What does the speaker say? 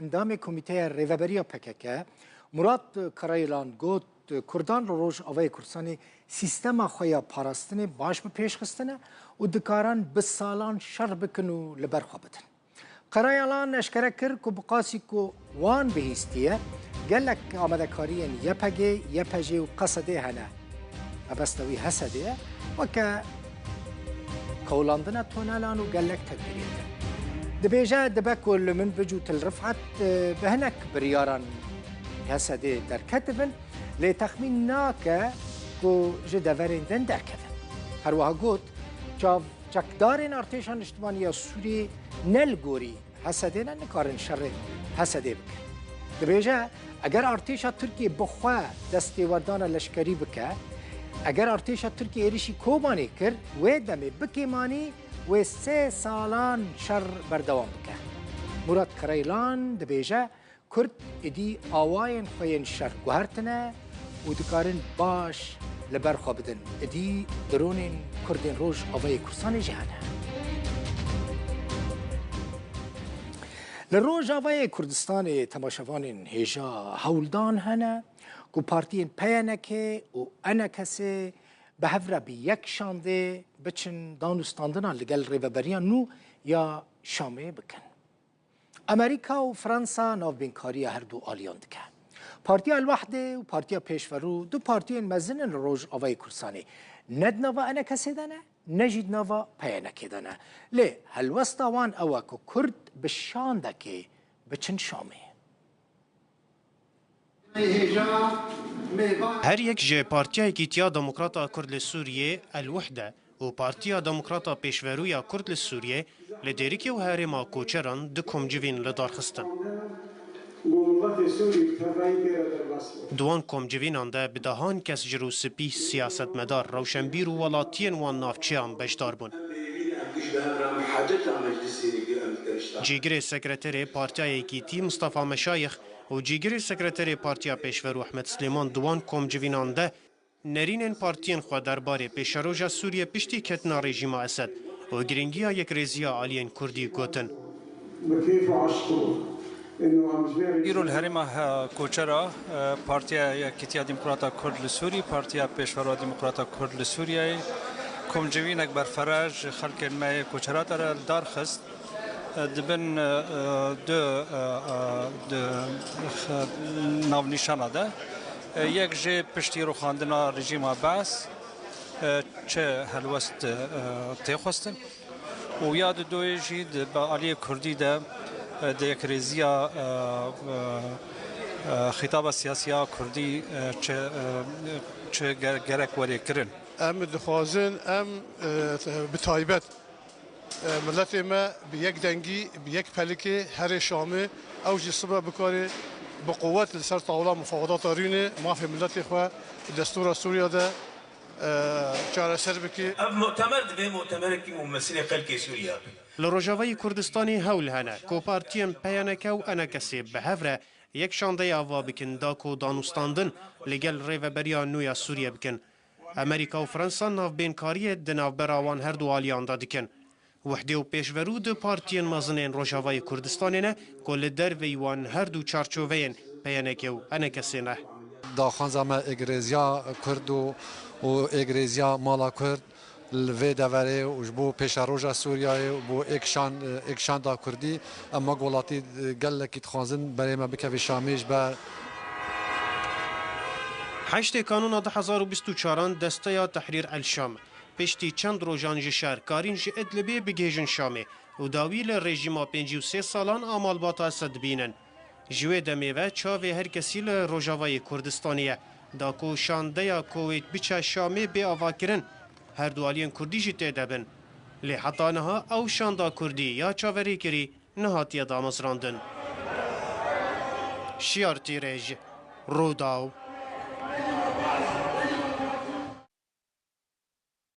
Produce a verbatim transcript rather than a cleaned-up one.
endamê Komîteya Rêveberiya P K K, Murat Karayilan got, Kurdan li Rojavayê Kurdistanê sîstema xwe ya parastinê baş bi pêş xistine û dikarin bi salan şer bikin û li ber xwe bidin. Karayilan eşkere kir ku bi qasî ku wan bihîstiye, gelek amadekariyên Y P G, Y P J û K S D hene. Mebesta wî H S D ye, weke kowlandina tonelan û gelek tedbîrên din. Dibêje, dibe ku li Minbic û Til Rifat, e, bi hinek biryaran H S D derketibin, lê texmîn nake ku ji deverên din derkevin. Her wiha got, çav Çekdarên Artêşa Niştimanî ya Sûriyê ne li gorî H S D ne, nikarin şerê H S D bikin. Dibêje, eger artêşa Tirkiyê bi xwe destêwerdana leşkerî bike, eger artêşa Tirkiyê êrişî Kobanê kir, wê demê bi kêmanî wê sê salan şer berdewam bike. Murat Karaylan dibêje, Kurd êdî awayên xwe yên şer guhertine û dikarin baş li ber xwe bidin. Êdî dronên Kurdên Rojavayê Kurdistanê jî hene. Li Rojavayê Kurdistanê temaşevanên hêja hewldan hene ku partiyên P Y N K û E N K S bi hev re bi yek şandê biçin danûstandina li gel rêveberiya nû ya Şamê bikin. Amerîka û Fransa navbênkariya her du aliyan dike. Partiya El-Wehdê û Partiya Pêşverû du partiyên mezin in li Rojavayê Kurdistanê. Ne di nava E N K S'ê de ne, ne jî di nava P Y N K'ê de ne. Lê helwesta wan ew e ku Kurd bi şandekê biçin Şamê. Her yek ji Partiya Yekîtiya Demokrat a Kurd li Sûriyê, El-Wehde, û Partiya Demokrat a Pêşverû ya Kurd li Sûriyê li Dêrikê û herêma Koçeran du komcivîn li dar xistin. Di wan komcivînan de bi dehan kes ji rûspî, siyasetmedar, rewşenbîr û welatiyên wan navçeyan beşdar bûn. Cîgirê Sekreterê Partiya Yekîtî Mistefa Meşayix û Cîgirê Sekreterê Partiya Pêşverû Ehmed Silêman di wan komcivînan de nerînên partiyên xwe derbarê pêşeroja Sûriyê piştî ketina rejîma Esed û girîngiya yekrêziya aliyên Kurdî gotin. Îro li herêma he-, Koçera, e, Partiya Yekîtiya Demokrata Kurd li Sûrî, Partiya Pêşverû Demokrata Kurd li Sûriyeyê, komcivînek berfireh ji xelkên me yê Koçera te re li dar xist. E, di bin, e, e, du, e, e, du, e, navnîşana de. E, yek jê piştî rûxandina rejîma Bees, e, çi helwest, e, tê xwestin. Û ya di doyê jî di, bi aliyê Kurdî de, e, di yekrêziya, e, e, e, xîtaba siyasiya Kurdî, e, çi, e, çi ge-, gerek werê kirin. Em dixwazin, em, e, bi taybet, e, miletê me bi yek dengî, bi yek pelikê herê Şamê, ew jî sibe bikare bi quwet li ser tawla mufawedata rûnê mafê miletê xwe, destûra Sûriya de, e, çareser bike. Ev mutemer divê mutemerekî mumesîlê xelkê Sûriya be. Li Rojavayê Kurdistanê hewl hene ku partiyên P Y N K û E N K S'ê bi hev re yek şandeya ava bikin, da ku danûstandin li gel rêveberiya nû ya Sûriye bikin. Amerîka û Fransa navbênkariyê di navbera wan her du aliyan de dikin. Wehdê û Pêşverû du partiyên mezin ên Rojavayê Kurdistanê ne ku li derveyî wan her du çarçoveyên P Y N K û E N K S'ê ne. Daxwaza me êkrêziya Kurd û, û êkrêziya mala Kurd li vê deverê û ji bo pêşeroja Sûriyeyê û bo êkşan-, êkşanda Kurdî, em wek welatî gelekî dixwazin berê me bikeve Şamê ji ber. Heştê Kanûna du hezar û bîst û çaran Desteya Tehrîr El Şam piştî çend rojan ji şer karîn ji Idlibê bigihêjin Şamê û dawî li rejîma pêncî û sê salan a malbata Esed dibînin. Ji wê demê ve çavê her kesî li Rojavayê Kurdistanê ye, da ku şandeya ku wê biçe Şamê bê avakirin, her du aliyên Kurdî jî tê de bin. Lê heta niha ew şanda Kurdî ya çaverêkirî nehatiye damezrandin. Şiyar Tîrêj, Rûdaw,